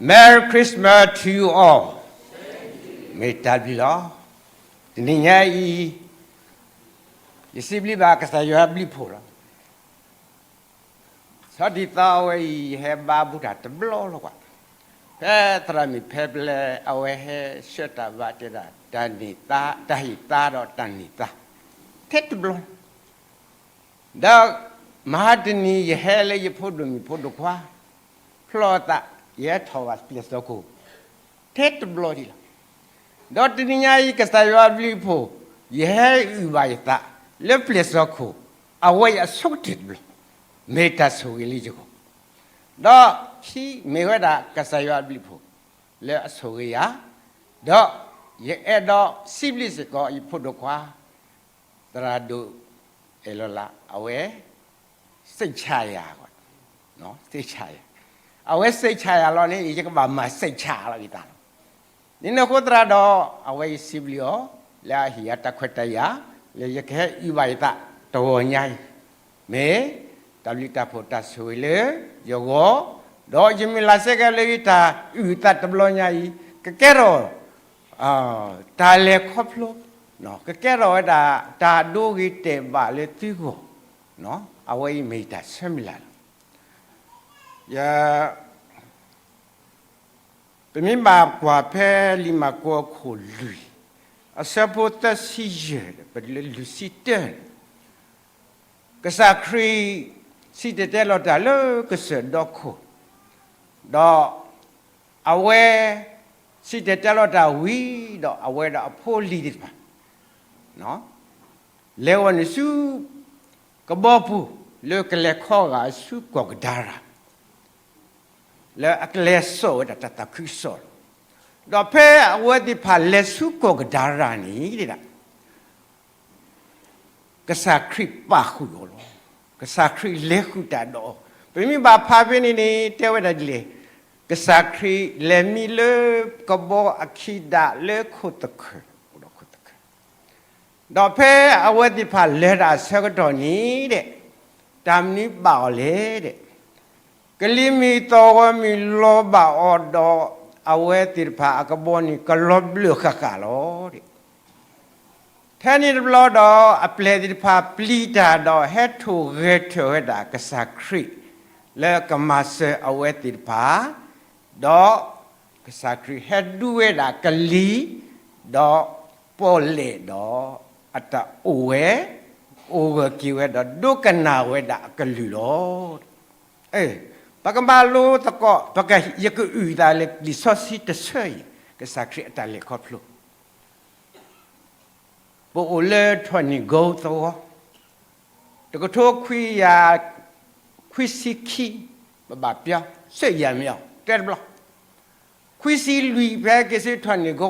Merry Christmas to you all. မ့ၢ်တၢ်ဘျုးလီၤ. တနံၤညါအံၤ ယစံးဘျုးဘၣ်ကစၢ်ယွၤအဘျုးအဖှိၣ်လီၤ. ဆီဒံၣ်သီအဝဲအံၤ ယဟဲဘါဘူးတၢ်တဘျီလီၤကွၢ်. ဖဲသရၣ်မုၣ်ဖဲပလဲ အဝဲဟဲဆှၢတၢ်ဘၣ်တဲဒၣ် တၢ်န့ၢ်သါ, တၢ်ဟ့ၣ်သါဒီးတၢ်န့ၢ်သါ ထဲတဘျီ ဒီးမဟါတနံၤ ယဟဲလၢယဖိဒိၣ်မုၣ်ဖိဒိၣ်ခွါ ဖျီသး ယဟဲထီၣ်ဘၣ်ပျဲၢ်စီၤခိၣ် ထဲတဘျီဒံးလီၤ. ဒီးတနံၤညါအံၤ ကစၢ်ယွၤအဘျုးအဖှိၣ် ယဟဲအုၣ်ဘၣ်ယသးလၢပျဲၢ်စီၤခိၣ် အဝဲအံၤအဆိကတၢၢ်တဘျီ မ့ၢ်တၢ်ဆိၣ်ဂ့ၤလၢယဂီၢ်, ဒီးခံမ့ၢ်ဝဲဒၣ်ကစၢ်ယွၤအဘျုးအဖှိၣ် လၢအဆိၣ်ဂ့ၤယၤ, ဒီးယအဲၣ်ဒိးစံးဘျုးစ့ၢ်ကီးယဖိဒိၣ်ခွါ သရၣ်ဒိၣ်အဲၣ်လီၤလး အဝဲ စိတ်ချရ, စိတ်ချရ, အဝဲစိတ်ချရလီၤန့ၣ် ယကဘၣ်မၤစိတ်ချလီၤယသးလီၤ. န့ၣ်အဃိသတးဒီး အဝဲယစံးဘျုးအီၤ လၢအဟ့ၣ်ယၤတၢ်ခွဲးတၢ်ယာ် လၢယကဟဲအုၣ်ဘၣ်ယသးတဂီၤညါအံၤ မ့ၢ်တၢ်ဘျုးတၢ်ဖှိၣ်တၢ်ဆိၣ်ဂ့ၤလၢယဂီၢ်, ဒီးယမုၢ်လၢ်စ့ၢ်ကီးလၢယတၢ်အုၣ်သးတဘျီညါအံၤ ကကဲထီၣ် တၢ်လဲၤခီဖျိ, ကကဲထီၣ်ဝဲဒၣ် တၢ်ဒိဂ့ၤတဲာ်ဘၣ်လၢသုဂီၢ်, အဝဲအံၤမ့ၢ်ယတၢ်ဆၢမုၢ်လၢ်လီၤ. ယ ပမ့ၢ်ဘၣ်ကွၢ်ဖဲလံာ်မၢကူးအခိၣ်လွံၢ် အဆၢဖိသၢဆံယဲၢ် ပတုၤလၢလွံၢ်ဆံတၢန့ၣ်, ကစၢ်ခရံာ်စံၣ်တဲၤတဲလီၤတၢ်လၢကစၢၢ်ဒီခိၣ်, ဒီးအဝဲစံၣ်တဲၤတဲလီၤတၢ်ဝံၤဒီး အဝဲဒီးအဖိအလံၤသ့ၣ်တဖၣ် လဲၤဝဲနုာ်ဆူကဘီပူၤ လၢကလဲၤခီဂာ်ဆူကီၢ်ကဒါရၤ လၢအကလဲၤစိာ်ဝဲဒၣ်တၢ်သးခုကစီၣ်လီၤ. ဒီးဖဲအဝဲသ့ၣ်တဖၣ်လဲၤဆူကီၢ်ကဒါရၤန့ၣ်ဒၣ် ကစၢ်ခရံာ်ပာ်ဃုာ်အီၤလီၤ. ကစၢ်ခရံာ်လဲၤဃုာ်တၢ်ဒီးအီၤ, ပမ့ၢ်ဘၣ်ဖးဖဲန့ၣ်န့ၣ် တဲဝဲဒၣ်ဒ်လဲၣ်, ကစၢ်ခရံာ်လဲၤမံလၢကဘီအခံဒၣ်လၢခိၣ်သခၢၣ်, ဒီးဖဲအဝဲသ့ၣ်တဖၣ်လဲၤတၢ်အဆၢကတီၢ်န့ၣ်ဒၣ် တၢ်မနုၤဘၣ်အီၤလဲၣ်ဒၣ်, ကလံၤမုၢ်သီၣ်ဂီၤမုၢ်လီၤဘၣ်အီၤဒီး အဝဲသ့ၣ်တဖၣ်အကဘီန့ၣ်ကလီၤဘျၢၣ်ဃၣ်ဃၣ်လီၤ. ထဲန့ၣ်တဘျီဒီး အပျဲၢ်သ့ၣ်တဖၣ်ပျံၤတၢ်ဒီးဟဲထိၣ်ဂဲၤထၢၣ်ဝဲဒၣ်ကစၢ်ခရံာ် လၢကမၤစၢၤအဝဲသ့ၣ်တဖၣ်, ဒီးကစၢ်ခရံာ်ဟဲဒူဝဲဒၣ်ကလံၤ, ဒီးပီၣ်လဲၣ်ဒီးအတၢ်အိၣ်ဝဲ, အိၣ်ဂၢၢ်က့ၤဝဲဒီးဒိကနၣ်ဝဲဒၣ်အကလုၢ်လီၤ. ပကမၤလိသကိး, ယကအုၣ်သးလၢလံာ်စီဆှံတဆၢအံၤ, ကစၢ်ခရံာ်အတၢ်လဲၤခီဖျိ ပအိၣ်လၢထီၣ်နံၣ်ကိသဝီ, တကထိခွံကယၤခွံဆံခံ, ပဘၣ်ပျီ, စ့ၢ်ယၤမ့ၢ်အီၤ တဲတဘျီ, ခွံဆံလွံၢ်ဖဲက့ၤဆူထီၣ်နံၣ်ကိ,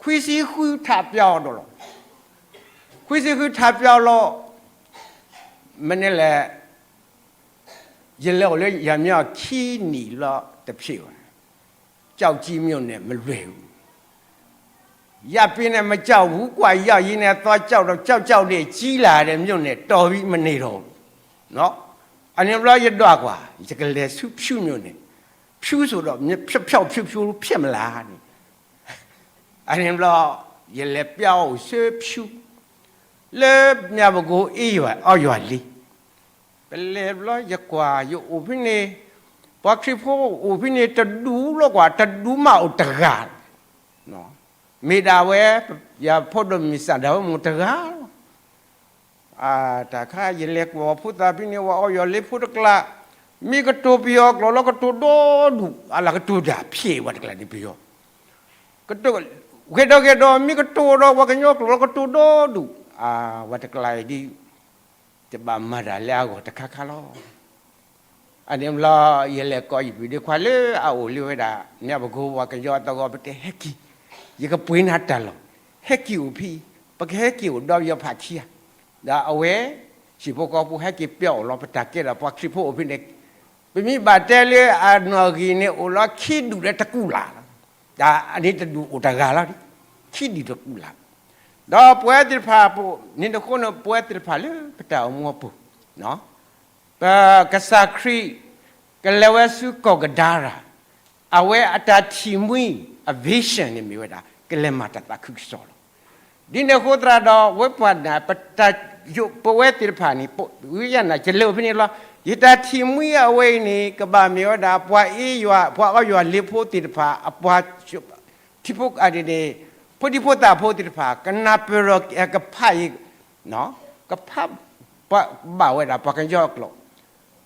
ခွံဆံဃုထးပျီအီၤဒီးလီၤ. ခွံဆံဃုထးပျီအီၤလီၤ, မနုၤလဲၣ်, ယလဲၤအိၣ်လၢယၤမ့ၢ်အီၤခံနံၣ်လီၤတဖျၢၣ်ဘၣ်. ကျောက်ကြီးမြို့နယ် မလွယ်ဘူး. ယပင်းနဲ့ မကြောက်ဘူးကွာ, ရောက်ရင်းနဲ့ သွားကြောက်တော့ ကြောက်ကြောက်နဲ့ ကြီးလာတယ် မြို့နယ် တော်ပြီ မနေတော့ဘူး. အန့ၣ်ဘျီ ယဒွးကွၢ်, ယကလဲၤဆူဖြူမြို့နယ်, ဖြူဆိုတော့ ဖျောက်ဖြူဖြူ ဖြစ်မလားန့ၣ်, အန့ၣ်ဘျီ ယလဲၤပျီအိၣ်ဆူဖြူ, လၢမၠၣ်ပကိအ့ယွၤ အီယွၤလံ. ပလဲၤဘျီယကွၢ် ယအိၣ်ဖဲန့ၣ်, ပှၤခရံာ်ဖိအိၣ်ဖဲန့ၣ် တဒူလီၤကွၢ်, တဒူမးအိၣ်တဂၤ, မ့ၢ်ဒၣ်ဝဲ ယဖိဒိၣ်မုၣ်စၢ်ဒၣ်ဝဲမိၢ်တဂၤလီၤ. တၢ်ခါ ယလဲၤကွၢ်ဖိသၣ်ဖဲန့ၣ် ဝဲအီယွၤလံဖိတကျါ, မ့ၢ်ကတိၤပယီၤကျိာ်လီၤ ကတိၤဒီဒူၣ်, အလၢကတိၤတၢ်ဖျဲးဝဲတကျါန့ၣ်ပယီၤ, ဂ့ၤဒီးဂ့ၤဒီး မ့ၢ်ကတိၤဒီးပှၤကညီကျိာ်လီၤ ကတိၤဒီဒူၣ်, ဝဲတကျါအံၤဒ် တဘၣ်မၤတၢ်လၢအဂီၢ်တခါခါလီၤ. အန့ၣ်ဘျီ ယလဲၤကိးယပုၢ်ဒ့ခွါလၢအအိၣ်လၢဝဲဒၣ် မၠၣ်ပကိ ပှၤကညီအသဝီ ပတဲဟဲက့ၤ, ယကပှ့ၤနၤတၢ်လီၢ်, ဟဲက့ၤအိၣ်ဖဲအံၤ, ပကဟဲက့ၤအိၣ်ဒီးယဖးခံဂၤ, ဒီးအဝဲ ဟံၣ်ဖိဃီဖိဟဲက့ၤပျီအိၣ်လီၤ ပတၢ်ကဲထီၣ်ပှၤခရံာ်ဖိအိၣ်ဖဲန့ၣ်, ပမ့ၢ်ဘၣ်တဲလၢအနီၣ်ဂံၢ်န့ၣ်အိၣ်လီၤခံဒူၣ်လၢတကူၣ်လာ်လီၤ. အန့ၣ်တဒူၣ်အိၣ်တဂၤလီၤ, ခံဒူၣ်တကူၣ်လာ်, ဒီးပဝဲသ့ၣ်တဖၣ်အပူၤန့ၣ်တဃိန့ၣ် ပဝဲသ့ၣ်တဖၣ်လၢပတၢ်အိၣ်မူအပူၤ, ပကစၢ်ခရံာ် ကလဲၤဝဲဆူကီၢ်ကဒါရၤ, အဝဲအတၢ်ထံၣ်မှံ အ vision န့ၣ်မ့ၢ်ဝဲဒၣ် ကလဲၤမၤတၢ်သးခုကစီၣ်လီၤ. ဒ်န့ၣ်အဃိသတးဒီး ဝဲပှၤန့ၣ် ပတၢ်ယိးပဝဲသ့ၣ်တဖၣ်န့ၣ် ဝံယၢ်နၤ ယလဲၤအိၣ်ဖဲန့ၣ်လီၤ. ယတၢ်ထံၣ်မှံအဝဲအံၤန့ၣ် ကဘၣ်မ့ၢ်ဝဲဒၣ် ပှၤအ့ယွၤ ပှၤအီယွၤလ့ဖိသ့ၣ်တဖၣ် အပှၤ ထံဖိ ဖိဒံဖိသၣ်ဖိသ့ၣ်တဖၣ် ကနၢ်ပၢၢ်ဒီး ကဖးအံၤ ကဖး ပှၤဘၣ်ဝဲဒၣ်ပှၤကညီအကျိာ်,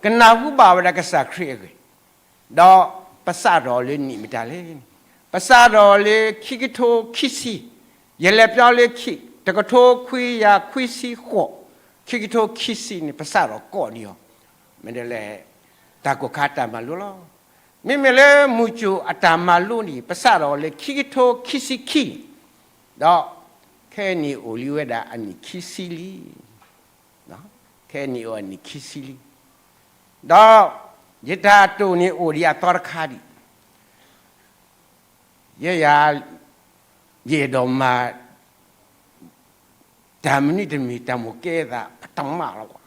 ကနၢ်ဟူဘၣ်ဝဲဒၣ်ကစၢ်ခရံာ်အဂ့ၢ်, ဒီးပစးထီၣ်လၢနံၣ်မတၤလဲၣ်န့ၣ်, ပစးထီၣ်လၢခံကထိခံဆံ, ယလဲၤပျီလၢခံ တကထိခွံကယၤခွံဆံဃိး, ခံကထိခံဆံန့ၣ် ပစးထီၣ်ကိးဒံးအီၤ, မ့ၢ်ဒ်လဲၣ် တၢ်ကိၢ်ခါတၢ်မၤလိလီၤ. မ့မ့ၢ်လၢမုၢ်ကၠိၣ်အတၢ်မၤလိန့ၣ် ပစးထီၣ်လၢခံကထိခံဆံခံန့ၣ်, ဒီးခဲအံၤန့ၣ်အိၣ်လံဝဲဒၣ်အနံၣ်ခံဆံလံ. ခဲအံၤန့ၣ်အိၣ်အနံၣ်ခံဆံလံ. ဒီးယတၢ်တိာ်န့ၣ်အိၣ်ဒံးအသီတခါဒံး, ယဲယၤ ယအဲၣ်ဒိးမၤ တၢ်မနုၤတမံၤ တၢ်မိၣ်ကဲသးပတၢ်မၤလီၤကွၢ်.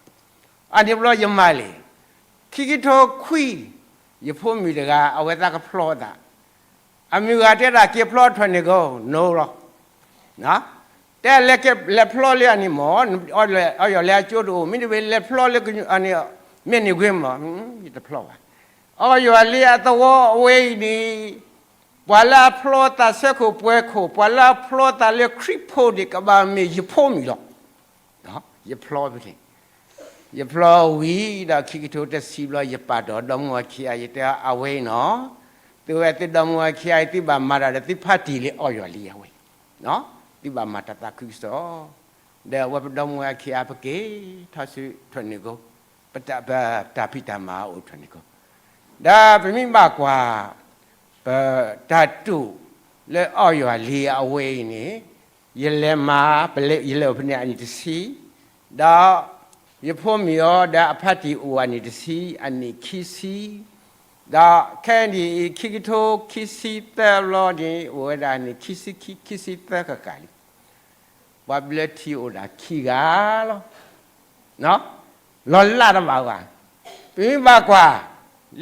အန့ၣ်ဘျီယမၤလဲၣ်, ခံကထိခွံ, ယဖိမုၣ်တဂၤ အဝဲသးကဖျီသး, အမုၢ်ဂၤတဲဒၣ်က့ၤဖျီထွဲန့ၣ်ကိး နိလီၤ. တဲလဲၤက့ၤလဲၤဖျီလၢအန့ၣ်မ့ၢ် အီယွၤလ့အကၠိတအိၣ် မ့တမ့ၢ်လဲၤဖျီလၢ မ့ၢ်န့ၣ်ကွ့မ့ၢ် ယတဖျီဘၣ်. အီယွၤလ့အသဝီအဝဲအံၤန့ၣ် ပှၤလၢအဖျီသးဆၢခိၣ်ပှဲၤခိၣ် ပှၤလၢအဖျီသးလၢခရံာ်ဖိန့ၣ် ကဘၣ်မ့ၢ်ယဖိမုၣ်လီၤ. ယဖျီဖဲန့ၣ်, ယဖျီဝံၤဒီးခံကထိတဆံဘျီ ယပာ်ဒီးဒီမါဝၤခံဂၤ ယတဲအဝဲအံၤနီၤ, သုဝဲသုဒီမါဝၤခံဂၤအံၤ သုဘၣ်မၤတၢ်ဒီးသုဖါတံၢ်လၢအီယွၤလံအဝဲ, သုဘၣ်မၤတၢ်သးခုကစီၣ်, ဒီးအဝဲပဒီမါဝၤခံဂၤ ပက့ၤထီၣ်ဆူထွဲန့ၣ်ကိး, ပတၢ်ဖံးတၢ်မၤအိၣ်ထွဲန့ၣ်ကိး, ဒီးပမ့ၢ်ဘၣ်ကွၢ် ပတၢ်တိာ်လၢအီယွၤလံအဝဲအံၤန့ၣ်, ယလဲၤမၤ, ယလဲၤအိၣ်ဖဲန့ၣ်အနံၣ်တဆံ, ဒီးယဖိမုၣ်အီၤဒီးအဖါတံၢ်အိၣ်အနံၣ်တဆံ အနံၣ်ခံဆံ, ဒီးခဲအံၤန့ၣ်အံၤ ခံကထိခံဆံသၢဘျီန့ၣ် အိၣ်ဝဲဒၣ်န့ၣ် ခံဆံခံ ခံဆံသၢဃၣ်ဃၣ်လံ. ပှၤဘျၢထံအိၣ်ဒၣ်ခံဂၤလီၤ. လီၤလးတဘၣ်ဘၣ်. ပမ့ၢ်ဘၣ်ကွၢ်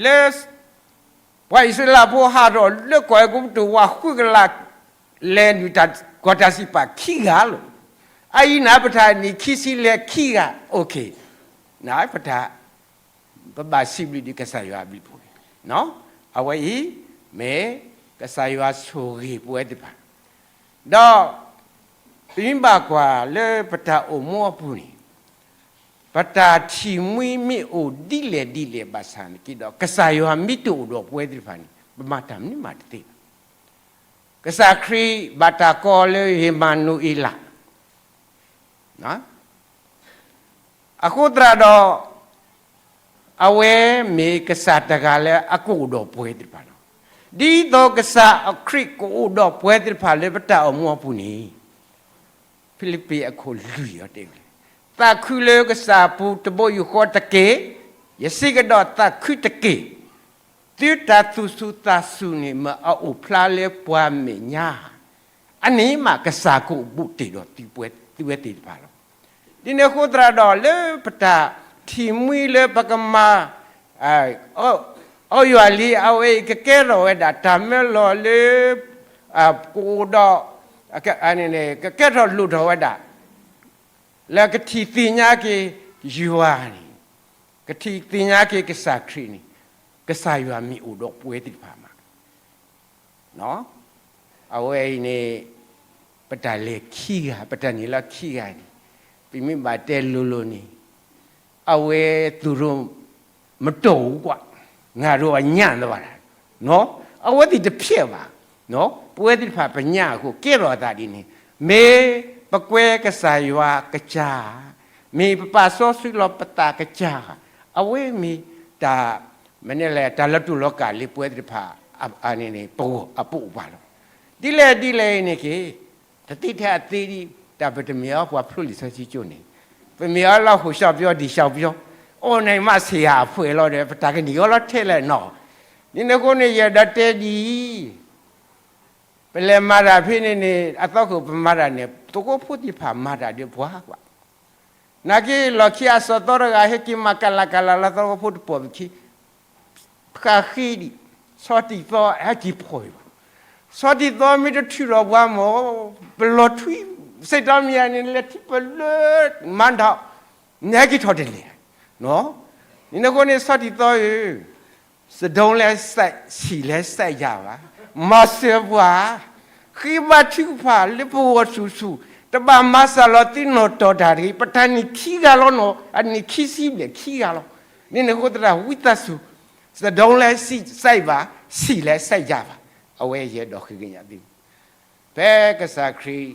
လၢ ပှၤအံၣ်စရ့လးဖိဟးထီၣ်လၢကီၢ်အဲၤကူပတူး ဝၤဃုကလး လဲၤနုာ်တၢ်ကီၢ်တၢ်စံးပာ်ခံဂၤလီၤ. အအံၤန့ၣ် ပတၢ်နံၣ်ခံဆံလဲၤခံဂၤ, ပတၢ် ပဘၣ်စံးဘျုးဒံးကစၢ်ယွၤအဘျုးအဖှိၣ်န့ၣ်, အဝဲအံၤ မ့ၢ်ကစၢ်ယွၤဆိၣ်ဂ့ၤပဝဲသ့ၣ်တဖၣ်, ဒီး ပမ့ၢ်ဘၣ်ကွၢ်လၢပတၢ်အိၣ်မူအပူၤန့ၣ် ပတၢ်ထံၣ်မှံမ့ၢ်အိၣ်ဒ်လဲၣ်ဒ်လဲၣ်ဘၣ်ဆၣ်န့ၣ်က့ဒီး ကစၢ်ယွၤမ့ၢ်တအိၣ်ဒီးပဝဲသ့ၣ်တဖၣ်န့ၣ် ပမၤတၢ်မနုၤမးတသ့ဘၣ်. ကစၢ်ခရံာ်ဘၣ်တၢ်ကိးလၢ အ့မၤနူၤအ့လး အဃိသတးဒီး အဝဲမ့ၢ်ကစၢ်တဂၤလၢအကအိၣ်ဒီးပဝဲသ့ၣ်တဖၣ်လီၤ. ဒ်သိးကစၢ်ခရံာ်ကအိၣ်ဒီးပဝဲသ့ၣ်တဖၣ်လၢပတၢ်အိၣ်မူအပူၤန့ၣ် ဖံလံးပံၤအခိၣ်လွံၢ်အတဲဝဲ, သးခုလၢကစၢ်အပူၤတဘိယူၢ်ဃီတက့ၢ်. ယစံးကဒီးသးခုတက့ၢ်. သုတၢ်သူၣ်စူၤသးစူၤန့ၣ် မ့ၢ်အအိၣ်ဖျါလၢပှၤမဲာ်ညါဧါ. အန့ၣ်မးကစၢ်ကအိၣ်ဘူးတ့ၢ်ဒီးသုဝဲသ့ၣ်တဖၣ်လီၤ. ဒ်န့ၣ်အဃိသတးဒီး လၢပတၢ်ထံၣ်မှံလၢပကမၤ အီယွၤလံအဝဲအံၤ ကကဲထီၣ်ဝဲဒၣ်တၢ်မၢလီၤလၢ ကအိၣ်ဒီး ကကဲထီၣ်လိၣ်ထီၣ်ဝဲဒၣ် လၢကထံၣ်သ့ၣ်ညါက့ၤယွၤန့ၣ်, ကထံၣ်သ့ၣ်ညါက့ၤကစၢ်ခရံာ်န့ၣ်, ကစၢ်ယွၤမ့ၢ်အိၣ်ဒီးပဝဲသ့ၣ်တဖၣ်မး အဝဲအံၤန့ၣ် ပတၢ်လဲၤခံဂၤ ပတၢ်နုာ်လီၤခံဂၤန့ၣ် ပမ့ၢ်ဘၣ်တဲလိၤလိၤန့ၣ် အဝဲသူတို့ မတော်ဘူးကွ ငါတို့အညံ့သွားတာ အဝဲသ့ၣ်တဖျဲးဘၣ် ပဝဲသ့ၣ်တဖၣ်ပညံ့အဃိ ကဲထီၣ်အသးဒ်န့ၣ် မ့ၢ်ပကွဲကစၢ်ယွၤကစၢ် မ့ၢ်ပပာ်စီဆှံလီၤပသးကစၢ် အဝဲမ့ၢ်တၢ် မ့ၢ်န့ၣ်လဲၣ် တၢ်လီၤတူာ်လီၤကာ်လၢပဝဲသ့ၣ်တဖၣ် အန့ၣ်န့ၣ် ပဂီၢ်အပအိၣ်ပှၤလီၤ. ဒ်လဲၣ်ဒ်လဲၣ်အံၤန့ၣ်က့ၤ တသ့ထဲအသ့ဒံး တၢ်ပတမ့ၢ်အီၤပှၤဖျိလံာ်စီဆှံကၠိန့ၣ် ပမ့ၢ်အီၤလၢဟိၣ်ရှောက်ပြော ဒံၣ်ရှောက်ပြော အိၣ်န့ၣ်မးဆံးယၤအဖှဲးလီၤဒီး ပတၢ်ကနံၣ်အီၤလီၤထဲလဲၣ်နီၤ. ဒ်န့ၣ်အဃိန့ၣ် ယအဲၣ်ဒိးတဲဒ်အံၤ ပလဲၤမၤတၢ်ဖဲန့ၣ်န့ၣ် အသီခိၣ်ပမၤတၢ်န့ၣ် သဝီဖိသ့ၣ်တဖၣ်မၤတၢ်ဒီးပှၤကွၢ် နာ်က့ လီၢ်ခံအစီၣ်သီတဂၤ ဟဲက့ၤမၤကလးကလးလၢသဝီဖိတပိာ်ပခံ ဃးဃ့ဒံး ဆီတံၢ်သီဟဲက့ၤဖီၣ်ဘၣ်. ဆီတံၢ်သီမ့ၢ်တထုးလီၤပှၤမၢ်, ပလီၤထွံ, စံးတီမံၤန့ၣ် လဲၤထံၣ်ပလၢ မၤဒီး နဟဲက့ၤထီၣ်တလဲၤ. န့ၣ်အဃိန့ၣ် ဆီတံၢ်သီဧၢ, စဒိလဲစံၣ်လဲစံၣ်ယၤဘၣ်, မၤစၢၤပှၤ, ဃ့ဘါထုကဖၣ်လၢပဂီၢ်ဆူၣ်ဆူၣ်, တဘၣ်မၤစၢၤလီၤသုနီၢ်တီၢ်တၢ်တဂ့ၤ, ပတၢ်နံၣ်ခံဂၤလီၤနီၤ, အနံၣ်ခံဆံဘျဲၣ်ခံဂၤလီၤ. န့ၣ်န့ၣ်အဃိသတး ဝံသးစူၤ, စဒိလဲစံၣ်လဲစံၣ်ဘၣ်, စံၣ်လဲစံၣ်ယၤဘၣ်, အဝဲယအဲၣ်ဒိးဃ့ကညးသု ဖဲကစၢ်ခရံာ်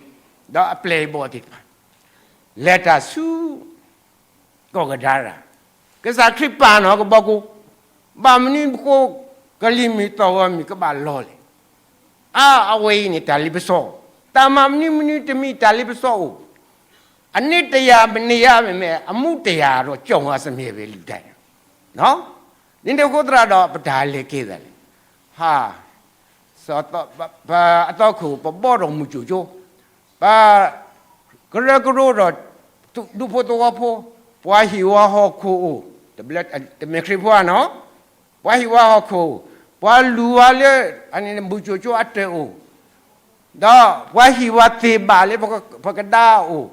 ဒီးအပျဲၢ်အဘီၣ်သ့ၣ်တဖၣ် လဲၤတၢ်ဆူ ကီၢ်ကဒါရၤ, ကစၢ်ခရံာ်ပာ်နီၣ်ကဘီကိ, ဘၣ်မနုၤဃိ ကလံၤမုၢ်သီၣ်ဂီၤမုၢ်ကဘၣ်လီၤလဲၣ်. အါ အဝဲအံၤန့ၣ် တၢ်လ့ပစီ, တၢ်မၤမနုၤမနုၤတမံၤ တၢ်လ့ပစီအိၣ်, အန့ၣ်တယာ်မနုၤယါ မ့မ့ၢ်အမူတယာ်ဒီး ကၠီၣ်ဝါစမ့ၢ်ဝဲလံတၢ် န့ၣ်န့ၣ်အဃိသတးဒီး ပတၢ်လဲၤကဲသးလဲၣ်, ဟါ, အသီခိၣ် ပဘီၣ်ဒီးမုၢ်ကၠိၣ်ကၠိ, ပကရၢကရိဒီး ဒူဖိသဝီဖိ, ပှၤဟံၣ်ဝါဟီၣ်ခိၣ်အိၣ်, တမ့ၢ်ခရံာ်ဖိဧါနီၤ, ပှၤဟံၣ်ဝါဟီၣ်ခိၣ်, ပှၤလူၤဝါလၢ မုၢ်ကၠိၣ်ကၠိအတၢၢ်အိၣ်, ဒီးပှၤဟံၣ်ဝါသ့ၣ်ဘၣ်လၢပကဒါအအိၣ်,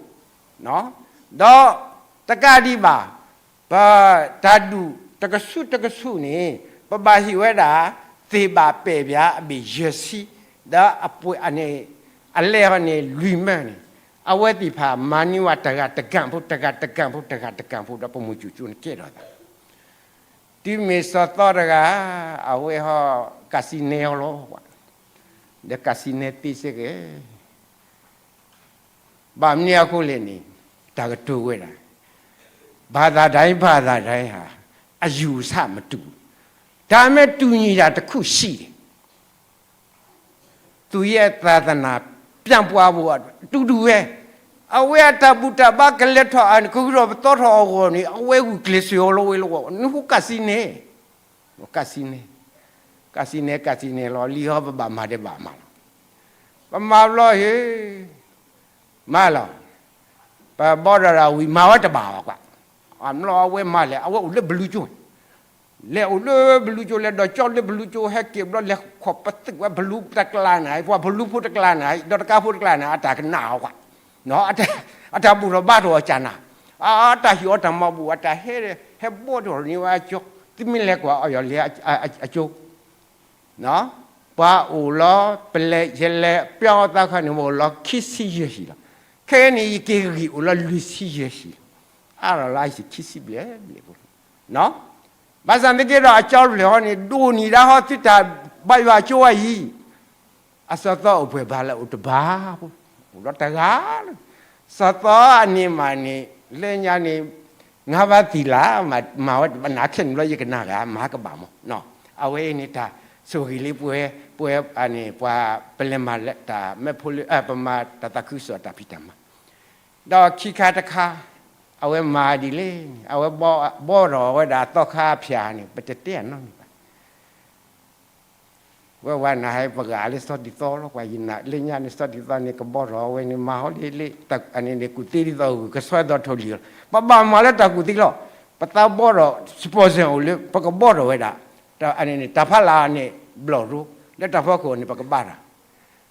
ဒီးတကးဒံးဘၣ် ပတၢ်ဒူၣ်တကဆူးတကဆူးန့ၣ် ပဘၣ်ဟ့ၣ်ဝဲဒၣ် သ့ၣ်ဘၣ်ပဲာ်ဘၣ်အဘ့ၣ်ယဲၢ်ဆံ, ဒီးအပှဲၤန့ၣ် အလဲၢ်န့ၣ်လွံၢ်မၢန့ၣ်, အဝဲသ့ၣ်တဖၣ်မၤန့ၢ်ဝဲတဂၤတကၣ်ဖိ တဂၤတကၣ်ဖိ တဂၤတကၣ်ဖိ ဒီးပမုၢ်ကၠိၣ်ကၠိန့ၣ်ကဲထီၣ်သး, တုၤမ့ၢ်စီၤသီတဂၤ အဝဲဟီ ကးစံနဲအီၤလီၤ, ဒီးကးစံနဲသ့စ့ၢ်ကီး ဘၣ်မနုၤအဃိလဲၣ်န့ၣ် တၢ်ကတိၤဝဲဒၣ် ဘာသာတိုင်း ဘာသာတိုင်းဟာ အယူအဆမတူဘူး, ဒါပေမဲ့တူညီတာတစ်ခုရှိတယ်, သူရဲ့သာသနာပြန့်ပွားဖို့ကတူတူပဲ, အဝဲအတၢ်ဘူၣ်တၢ်ဘါကလဲၤထီၣ် ကဂုာ်ထီၣ်ပသီထီၣ်အဂီၢ်န့ၣ် အဝဲဂုာ်ကျဲးစၢးအီၤလီၤဝဲလီၤ, နဟူကးစံနဲ ကးစံနဲ, ကးစံနဲ ကးစံနဲလီၤ လံာ်ဟီပဘၣ်မၤဒဲးဘၣ်မၤလီၤ, ပမၤဘျီဟ့ၣ် မၤလီၤ, ပဘီဒီးဝံၤမၤဝဲတဘၣ်ဘၣ်ကွၢ်, အမျိာ်အဝဲမၤလဲၣ် အဝဲအိၣ်လၢဘလူကၠိ, လဲၤအိၣ်လၢဘလူကၠိ လဲၤဒီးကၠီလၢဘလူကၠိ ဟဲက့ၤဘျီ လဲၤခီၣ်ပသ့ၣ်ဝဲဘလူတကျါန့ၣ် ပှၤဘလူဖိတကျါန့ၣ် ဒီးတကါဖိတကျါန့ၣ် အတၢ်ကနၣ်အီၤကွၢ်, အတၢ်ဘူၣ်ထီၣ်ဘါထီၣ်အီၤကနၣ်, အတၢ်ဟ့ၣ်အီၤတၢ်မၤဘူၣ် အတၢ်ဟဲ ဟဲဘီထီၣ်န့ၢ်ဝဲအကၠီ, သုမ့ၢ်လဲၤကွၢ်အီၤယီၤလဲၤအကၠိ ပှၤအိၣ်လီၤ ပလဲၤယလဲၤ ပျီအသးခါန့ၣ် ပအိၣ်လီၤခံဆံယဲၢ်ဟံၣ်လီၤ, ခဲအံၤန့ၣ် ယက့ၤဂံၢ်အိၣ်လီၤလွံၢ်ဆံယဲၢ်ဟံၣ်လီၤ, အါထီၣ်လၢအဟံၣ်ခံဆံဘျဲၣ်ဘျဲၣ်ဖိလီၤ, ဘၣ်ဆၣ်သနာ်က့ဒီး အကၠီတဖျၢၣ်ဟီန့ၣ် ဒိၣ်နံၤဒၣ်ဟီသုတၢ်ဘါယွၤကၠိဝဲအံၤ အစီၤသီအိၣ်ပှဲၤဘၣ်လဲၣ် အိၣ်တဘၣ်ဖိ, အိၣ်ဒီးတဂၤလၢ, စီၤသီအန့ၣ်မးန့ၣ် လၢညါန့ၣ် ငါးပါးသီလီၤ, မၤဝဲတဘၣ် နခဲန့ၣ်ဘျီယကနၣ်ဂ့ၤ မၤကဘၣ်မး, အဝဲအံၤန့ၣ်တၢ်ဆိၣ်ဂ့ၤလၢပဝဲ, ပဝဲန့ၣ် ပှၤပလဲၤမၤလၢတၢ်မၢဖိလၢ ပမၤတၢ်သးခုကစီၣ်တၢ်ဖံးတၢ်မၤ, ဒီးခံခါတခါ အဝဲမၤဒ်လဲၣ်န့ၣ် အဝဲဘီထီၣ်ဝဲဒၣ်အသီခါအဖၠၣ်န့ၣ် ပတတဲအနီတမံၤဘၣ် ဝဲဝဲနဟဲပဂာ်လၢစီၤတံၢ်သီလီၤ ကွၢ်ယနာ်လၢညါန့ၣ် စီၤတံၢ်သီန့ၣ် ကဘီထီၣ်ဝဲန့ၣ် မၤဟီလၢလၢ အန့ၣ်န့ၣ် ကူၣ်သ့ဒ်သိးဂုၢ်ကဆီသီထိၣ်လံၤလီၤ. ပဘၣ်မၤလၢတၢ်ကူၣ်သ့လီၤ. ပသးဘီထီၣ် စပီၣ်စၢၣ်အိၣ်လၢ ပကဘီထီၣ်ဝဲဒၣ် အန့ၣ်န့ၣ် တၢ်ဖးလၢ်န့ၣ် ဘျီၣ်ရိ လၢတၢ်ဖီခိၣ်န့ၣ် ပကဘၣ်တၢ်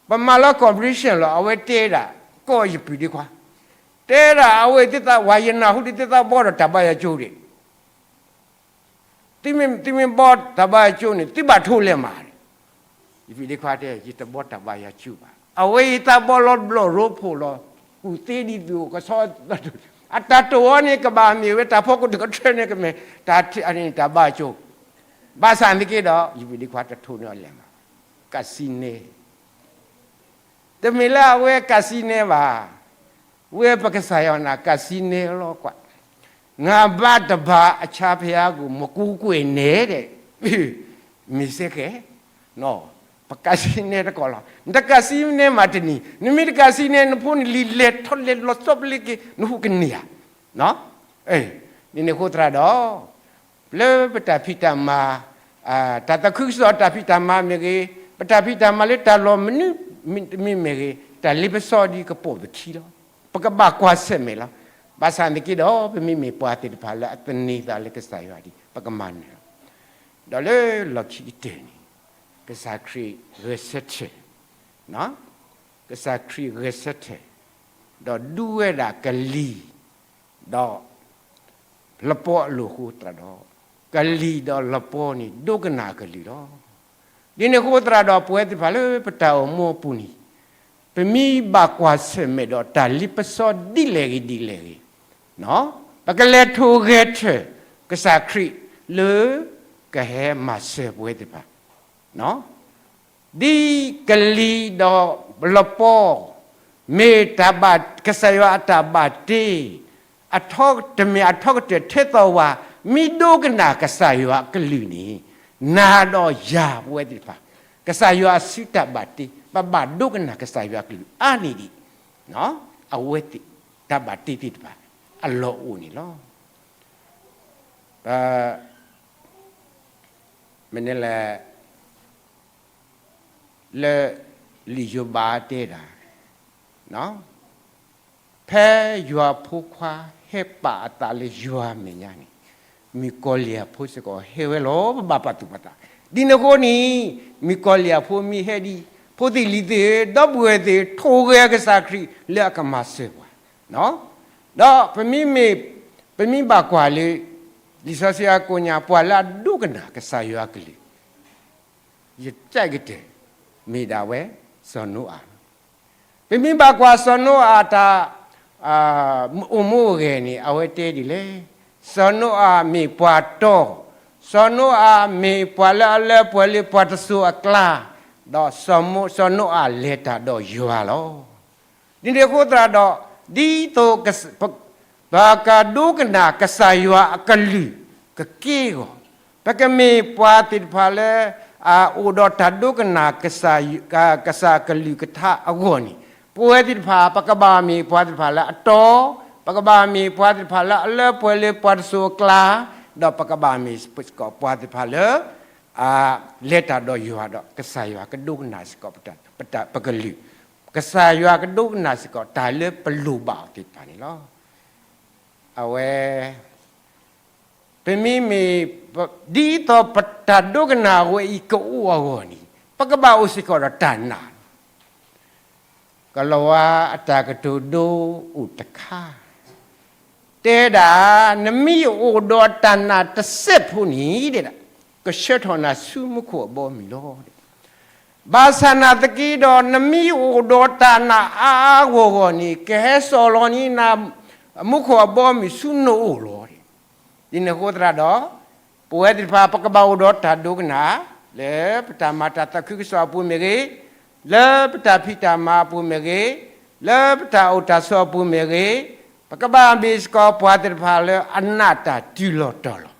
ပမၤလၢ competition လီၤ. အဝဲတဲဒၣ် ကီၢ်ယပုၢ်ဒ့ခွါ တဲဒၣ်အဝဲသ့ၣ်သး ဝဲယနၢ်ဟူဒ်သ့ၣ်သးဘီထီၣ်တၢ်ဘါယွၤကၠိဒံး သုမ့ၢ်ဘီတၢ်ဘါယွၤကၠိန့ၣ် သုဘၣ်ထိလဲၤမးန့ၣ်, ယပုၢ်ဒ့ခွါတဲ ယတဘီတၢ်ဘါယွၤကၠိဘၣ်. အဝဲအံၤသးဘီလီၤဘျီၣ်ရိဖှိၣ်လီၤ ကူၣ်သ့ဒ်သိးကဆီ အတၢ်တိာ်အီၤန့ၣ် ကဘၣ်မ့ၢ်ဝဲ တၢ်ဖီခိၣ်တကထၢန့ၣ် ကမ့ၢ်တၢ်ဘါယွၤကၠိ, ဘၣ်ဆၣ်သနာ်က့ဒီး ယပုၢ်ဒ့ခွါတထိန့ၢ်အီၤလဲၤမး, ကးစံနဲ တမ့ၢ်လၢအဝဲကးစံနဲဘၣ်. ဝဲပကစၢ်ယွၤန့ၣ် ကးစံနဲလီၤကွၢ်, ငါဘၣ်တဘၣ်အဆါဖဲအါဂီၢ် မကူကွဲၢ်နဲဒဲး, မ့ၢ်စ့ၢ်ကီး ပကးစံနဲတကီၢ်လီၤ. နတကးစံနဲမးတနံၤ, နမ့ၢ်တကးစံနဲ နဖိနလံၤလဲၤထီၣ်လဲၤလီၤဆီပလ့က့ၤ နဟူးကန့ၢ်ဧါ. န့ၣ်န့ၣ်အဃိသတးဒီး လၢပတၢ်ဖံးတၢ်မၤ, တၢ်သးခုကစီၣ်တၢ်ဖံးတၢ်မၤမ့ၢ်ဂ့ၤ, ပတၢ်ဖံးတၢ်မၤလၢတၢ်လီၢ်မနုၤမံၤမ့ၢ်ဂ့ၤ, တၢ်လ့ပစီဒ်ကပိာ်ပခံလီၤ. ပကဘၣ်ကွၢ်ဆၢၣ်မဲာ်လီၤ. ဘၣ်ဆၣ်သနာ်က့ဒီး ပမ့မ့ၢ်ပှၤသ့ၣ်တဖၣ်လၢအသန့ၤသးလၢကစၢ်ယွၤဒ် ပကမၤနၢၤလီၤ. ဒီးလၢလီၢ်ခံကတၢၢ်န့ၣ် ကစၢ်ခရံာ်ဂဲၤဆၢထၢၣ်, ကစၢ်ခရံာ်ဂဲၤဆၢထၢၣ်, ဒီးဒူဝဲဒၣ်ကလံၤ, ဒီး လပီအလိၤအဃိသတးဒီး, ကလံၤဒီးလပီန့ၣ် ဒိကနၣ်အကလုၢ်လီၤ. ဒ်န့ၣ်အဃိသတးဒီး ပဝဲသ့ၣ်တဖၣ်လၢပတၢ်အိၣ်မူအပူၤန့ၣ်, ပမ့ၢ်ဘၣ်ကွၢ်ဆၢၣ်မဲာ်ဒီးတၢ်လ့ပစီဒ်လဲၣ်ဂ့ၤဒ်လဲၣ်ဂ့ၤ, ပကလဲၤထိၣ်ဂဲၤထၢၣ်ကစၢ်ခရံာ်လၢ ကဟဲမၤစၢၤပဝဲသ့ၣ်တဖၣ် ဒ်ကလံၤဒီးလပီ, မ့ၢ်တၢ်ဘၣ်ကစၢ်ယွၤအတၢ်ဘၣ်တ့, အထီတမ့ၢ်အထီကတၢၢ်ထဲသိးဝၤ, မ့ၢ်ဒိကနၣ်ကစၢ်ယွၤအကလုၢ်န့ၣ်, နၤဒီးယၤပဝဲသ့ၣ်တဖၣ်, ကစၢ်ယွၤအစုတၢ်ဘၣ်တ့, ပဘၣ်ဒိကနၣ်ကစၢ်ယွၤအကလုၢ်အါန့ၢ်ဒံး, အဝဲသ့ၣ်တၢ်ဘၣ်တ့သ့ၣ်တဖၣ် အလီၢ်အိၣ်န့ၣ်လီၤ. ပ မ့ၢ်န့ၣ်လဲၣ်, လၢလံာ်ယိၤဘးတဲဒၣ်, ဖဲယွၤဖိခွါဟဲပာ်အသးလၢယွၤအမဲာ်ညါန့ၣ်, မုၣ်ကီၤလံၢ်အဖိစ့ၢ်ကီးဟဲဝဲလီၤ ပဘၣ်ပာ်သူၣ်ပာ်သး, ဒ်န့ၣ်အဃိန့ၣ်, မုၣ်ကီၤလံၢ်အဖိမ့ၢ်ဟဲဒံး, ဖိသ့ၣ်လံၤသ့ၣ်ဧၢ, ဒီပုၢ်ဝဲၢ်သ့ၣ်, ထိၣ်ဂဲၤကစၢ်ခရံာ်လၢအကမၤစၢၤပှၤ, ဒီးပမ့မ့ၢ်, ပမ့ၢ်ဘၣ်ကွၢ်လၢ လံာ်စီဆှံအကိညါ ပှၤလၢအဒိကနၣ်ကစၢ်ယွၤအကလုၢ်, ယကကတၢၢ် မ့ၢ်ဒၣ်ဝဲ စီၤနိအၤလီၤ. ပမ့ၢ်ဘၣ်ကွၢ်စီၤနိအၤအတၢ် အိၣ်မူအိၣ်ဂဲၤန့ၣ် အဝဲတဲဒ်လဲၣ်, စီၤနိအၤမ့ၢ်ပှၤတီ, စီၤနိအၤမ့ၢ်ပှၤလၢအလၢပှဲၤလၢပှၤတစိၤအကျါ, ဒီးစီၤနိအၤလဲၤတၢ်ဒီးယွၤလီၤ. ဒ်န့ၣ်အဃိသတးဒီး, ဒ်သိး ပကဒိကနၣ်ကစၢ်ယွၤအကလုၢ်ကက့ၢ်အဂီၢ်, ပကမ့ၢ်ပှၤသ့ၣ်တဖၣ်လၢ အအိၣ်ဒီးတၢ်ဒိကနၣ် ကစၢ်အကလုၢ်ကထါအဂီၢ်န့ၣ်, ပဝဲသ့ၣ်တဖၣ် ပကဘၣ်မ့ၢ်ပှၤသ့ၣ်တဖၣ်လၢအတီ, ပကဘၣ်မ့ၢ်ပှၤသ့ၣ်တဖၣ်လၢအလၢပှဲၤလၢပှၤတစိၤအကျါ, ဒီးပကဘၣ်မ့ၢ်စ့ၢ်ကီးပှၤသ့ၣ်တဖၣ်လၢ လဲၤတၢ်ဒီးယွၤဒီး ကစၢ်ယွၤကဒိကနၣ်စ့ၢ်ကီး ပကလုၢ်, ကစၢ်ယွၤကဒိကနၣ်စ့ၢ်ကီး တၢ်လၢပလိၣ်ဘၣ်အီၤသ့ၣ်တဖၣ်န့ၣ်လီၤ. အဝဲ ပမ့မ့ၢ် ဒ်သိးပတၢ်ဒိကနၣ်ဝဲအံၤကအိၣ်အဂီၢ်န့ၣ်, ပကဘၣ်အိၣ်စ့ၢ်ကီးဒီးတၢ်နာ်လီၤ. ကလၤဝါအတၢ်ကတိၤဒိအိၣ်တခါ တဲဒၣ်, နမ့ၢ်အိၣ်ဒီးတၢ်နာ်တစဲးဖိန့ၣ်ဒၣ်, ကဆှၢထီၣ်နၤဆူမူခိၣ်အဘီအမုၢ်လီၤ. ဘၣ်ဆၣ်နာ်သက့ဒီး နမ့ၢ်အိၣ်ဒီးတၢ်နာ်အါအါဂီၢ်ဂီၢ်န့ၣ် ကဟဲစိာ်လီၤန့ၢ်နၤ မူခိၣ်အဘီအမုၢ်ဆူနအိၣ်လီၤ. ဒ်န့ၣ်အဃိသတးဒီး, ပဝဲသ့ၣ်တဖၣ် ပကဘၣ်အိၣ်ဒီးတၢ်ဒိကနၣ် လၢပတၢ်မၤတၢ်သးခုကစီၣ်အပူၤမ့ၢ်ဂ့ၤ, လၢပတၢ်ဖံးတၢ်မၤအပူၤမ့ၢ်ဂ့ၤ, လၢပတၢ်အိၣ်တၢ်ဆိးအပူၤမ့ၢ်ဂ့ၤ, ပကဘၣ်မ့ၢ်စ့ၢ်ကီးပှၤသ့ၣ်တဖၣ်လၢအနာ်တၢ်တုၤလီၤတီၤလီ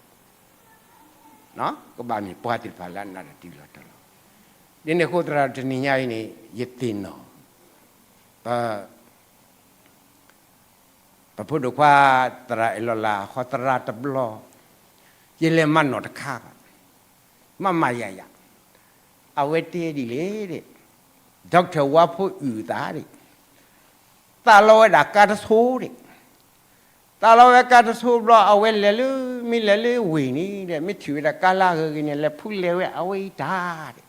ၤ. ကဘၣ်မ့ၢ်ပှၤသ့ၣ်တဖၣ်လၢအနာ်တၢ်တုၤလီၤတီၤလီၤ. ဒ်န့ၣ်အဃိသတးဒီး တနံၤညါအံၤန့ၣ် ယသ့ၣ်နီၣ် ပ ပဖိဒိၣ်ခွါ သရၣ်အဲၣ်လီၤလး ဟီသရၣ်တဘျီ, ယလဲၤမၤနီၣ်တခါဘၣ်, မၤမၤယၤယၤ, အဝဲတဲဒ်လဲၣ်, Doctor ဝါဖိအုၣ်အသးဒၣ်, သးလီဝဲဒၣ်ကါတဆိဒၣ်, သးလီဝဲကါတဆိဘျီ အဝဲလဲၤလၢ မ့ၢ်လဲၤလၢဝ့ၢ်န့ၣ်ဒၣ် မ့ၢ်ထံၣ်ဝဲဒၣ်ကါလၢအဂ့ၤဂ့ၤန့ၣ် လဲၤဖူလဲၤဝဲ အဝဲယတၢ်ဒၣ်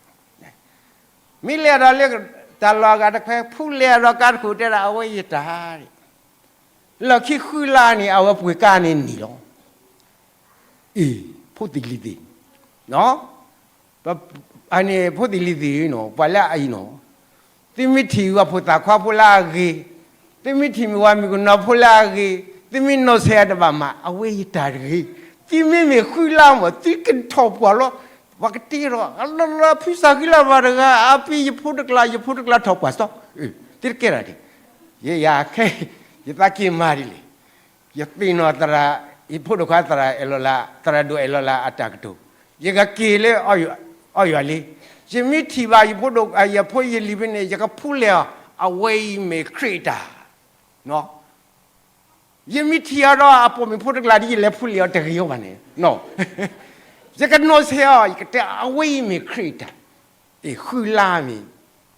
မ့ၢ်လဲၤဒီးလၢ တၢ်လီၢ်အဂၤတခွဲ ဖူလဲၤဒီးကါတခိၣ်တဲဒၣ် အဝဲယတၢ်ဒၣ်, လီၢ်ခံဃုလါန့ၣ် အဝဲပှ့ၤကါန့ၣ်နံၣ်လီၤ. အ့ၣ် ဖိသ့ၣ်လံၤသ့ၣ်, အန့ၣ် ဖိသ့ၣ်လံၤသ့ၣ်နီၤ ပှၤလၢအအံၤနီၤ, သုမ့ၢ်ထံၣ်ဝဲဖိသၣ်ခွါဖိလၢအဂ့ၤ, သုမ့ၢ်ထံၣ်မ့ၢ်ဝဲမုၣ်ကနီၤဖိလၢအဂ့ၤ, သုမ့ၢ်နီၢ်ဆဲးအတဘၣ်မး အဝဲယတၢ်တဂ့ၤ, သုမ့မ့ၢ်ဃုလါမး သုကထီၣ်ပှၢ်လီၤ, ပှၤကတဲဒီး လၢလၢဖုစၢ်ဃံလၤဘၣ်တဂၤ အပ့ၤယဖိတကျါ ယဖိတကျါထီၣ်ပှၢ်စီ, သုတကဲဒၣ်ဒ်, ယဲယၤခဲ ယသးက့ၤမၤဒ်လဲၣ် ယသ့ၣ်နီၣ်သရၣ် ယဖိဒိၣ်ခွါသရၣ်အဲၣ်လီၤလး သရၣ်ဒိၣ်အဲၣ်လီၤလးအတၢ်ကတိၤ, ယကက့ၤလၢ အီၣ်ယွၤလံ, ယမ့ၢ်ထံၣ်ဘၣ်ယဖိဒိၣ် ယဖိယလံၤဖဲန့ၣ် ယကဖူလဲၤအီၤ, အဝဲအံၤမ့ၢ်ခရံာ်အတၢ်, ယမ့ၢ်ထံၣ်အီၤဒီးအပိာ်မုၣ်ဖိတကျါဒ်ယလဲၤဖူလဲၤအီၤတဂ့ၤအီၤဘၣ်န့ၣ်, ယကနီၢ်ဆဲးအီၤ ယကတဲအဝဲအံၤမ့ၢ်ခရံာ်အတၢ်, အ့ၣ် ဃုလါမ့ၢ်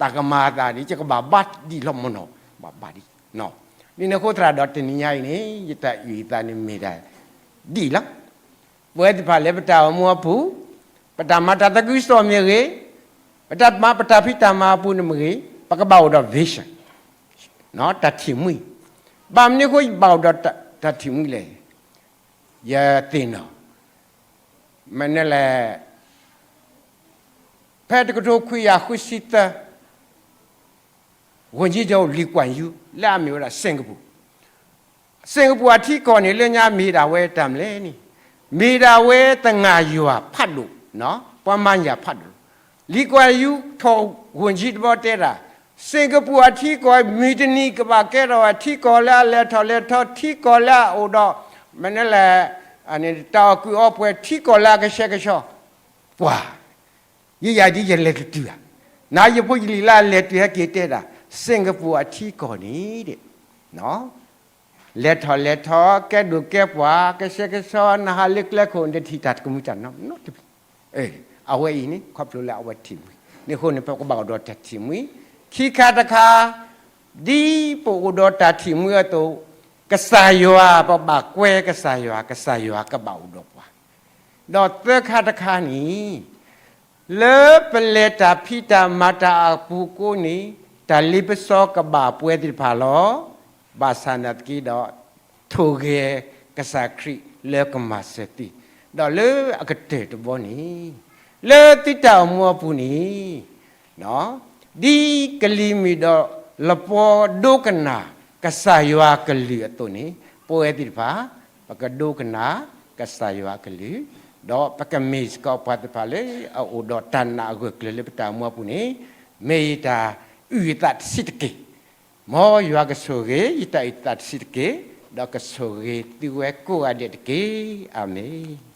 တၢ်ကမၤအသးန့ၣ် ယကဘၣ်ဘါဒံးလီၤမနီၤ, ဘၣ်ဘါဒံး, ဒ်န့ၣ်အဃိသတးဒီးတနံၤညါအံၤန့ၣ် ယတၢ်အုၣ်ယသးန့ၣ်မ့ၢ်ဒၣ် ဒ်လီၤ, ပဝဲသ့ၣ်တဖၣ်လၢပတၢ်အိၣ်မူအပူၤ, ပတၢ်မၤတၢ်သးခုကစီၣ်မ့ၢ်ဂ့ၤ, ပတၢ်မၤ ပတၢ်ဖံးတၢ်မၤအပူၤန့ၣ်မ့ၢ်ဂ့ၤ, ပကဘၣ်အိၣ်ဒီး vision, တၢ်ထံၣ်မှံ. ဘၣ်မနုၤအဃိယဘၣ်အိၣ်ဒီးတၢ်ထံၣ်မှံလဲၣ်. ယသ့ၣ်နီၣ်, မနုၤလဲၣ်, ဖဲတကထိခွံကယၤဃုဆံသၢ ဝန်ကြီးချုပ် Lee Kuan Yew လၢအမ့ၢ်ဝဲဒၣ် Singapore, Singapore အထံကီၢ်န့ၣ် လၢညါမ့ၢ်ဒၣ်ဝဲတၢ်မနုၤလဲၣ်န့ၣ်, မ့ၢ်ဒၣ်ဝဲသငါယွၤဖးဒိၣ်, ပှၤမၤညၣ်ဖးဒိၣ်. Lee Kuan Yew ထီၣ် ဝန်ကြီး တဘျီတဲဒၣ်, Singapore အထံကီၢ် မုၢ်တနံၤကဘၣ်ကဲထီၣ်ဝဲထံကီၢ်လၢအလဲၤထီၣ်လဲၤထီ, ထံကီၢ်လၢအအိၣ်ဒီး မနုၤလဲၣ်, တၢ်အီၣ်ကုးအီပှဲၤ, ထံကီၢ်လၢအကဆှဲကဆှီ, ပှၤ ယယၤဒ်ယလဲၤတတုၤဧါ. နၤယဖိယလံၤလၢအလဲၤတုၤဟဲက့ၤတဲဒၣ်, Singapore အထံကီၢ်န့ၣ် လဲၤထီၣ်လဲၤထီ, ကဲဒိၣ်ကဲပှၢ်, ကဆှဲကဆှီ, နဟးလၢကျဲခိၣ် နတထံၣ်တၢ်တမုာ်တၢ်နီတမံၤ. အဝဲအံၤန့ၣ် ခီဖျိလၢအဝဲထံၣ်မှံ, န့ၣ်အဃိန့ၣ် ပကဘၣ်အိၣ်ဒီးတၢ်ထံၣ်မှံ. ခံခါတခါ, ဒ်ပအိၣ်ဒီးတၢ်ထံၣ်မှံအသိး, ကစၢ်ယွၤ ပဘၣ်ကွဲကစၢ်ယွၤ, ကစၢ်ယွၤကဘၣ်အိၣ်ဒီးပှၤ. ဒီးသၢခါတခါန့ၣ် လၢပလဲၤတၢ်ဖံးတၢ်မၤတၢ်အပူၤအဃိန့ၣ်, တၢ်လ့ပစီကဘၣ်ပှဲၤသ့ၣ်တဖၣ်လီၤ. ဘၣ်ဆၣ်နာ်သက့ဒီး, ထိၣ်ဂဲၤကစၢ်ခရံာ်လၢကမၤစၢၤသု, ဒီးလၢအကတၢၢ်တဘီန့ၣ်, လၢသုတၢ်အိၣ်မူအပူၤန့ၣ် ဒ်ကလံၤမုၢ်ဒီးလပီဒိကနၣ်ကစၢ်ယွၤကလုၢ်အသိးန့ၣ်, ပဝဲသ့ၣ်တဖၣ် ပကဒိကနၣ်ကစၢ်ယွၤကလုၢ်, ဒီးပကမ့ၢ်စ့ၢ်ကီးပှၤသ့ၣ်တဖၣ်လၢအအိၣ်ဒီးတၢ်နာ်အဂၢၢ်ကျၢၤလၢပတၢ်အိၣ်မူအပူၤန့ၣ်, မ့ၢ်ယတၢ်အုၣ်ယသးတဆံးတက့ၢ်. မ်ယွၤကဆိၣ်ဂ့ၤယတၢ်အုၣ်သးတဆံးတက့ၢ်, ဒီးကဆိၣ်ဂ့ၤသုဝဲကိးဂၤဒဲးတက့ၢ်. အၤမ့ၣ်.